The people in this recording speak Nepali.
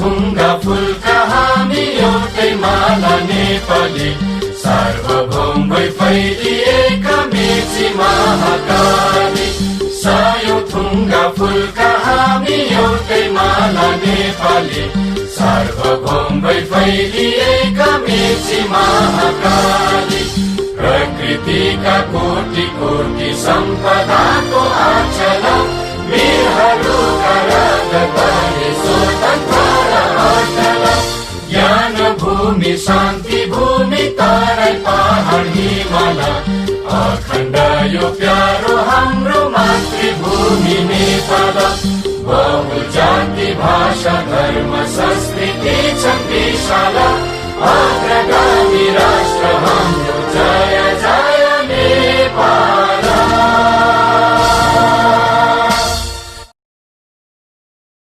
थुङ्गा फुलका हामी एउटै माला नेपाली सार्वभौम भई फैलिएका मेची महाकाली सयौं थुङ्गा फुलका हामी एउटै माला नेपाली सार्वभौम भई फैलिएका मेची महाकाली प्रकृतिका कोटि कोटि सम्पदाको आचल वीरहरूका रगतले स्वतन्त्र र अचल ज्ञान भूमि शान्ति भूमि तराई पहाड हिमाल अखण्ड यो प्यारो हाम्रो मातृभूमि नेपाल बहुजाति भाषा धर्म संस्कृति छन् विशाल अग्रगामी राष्ट्र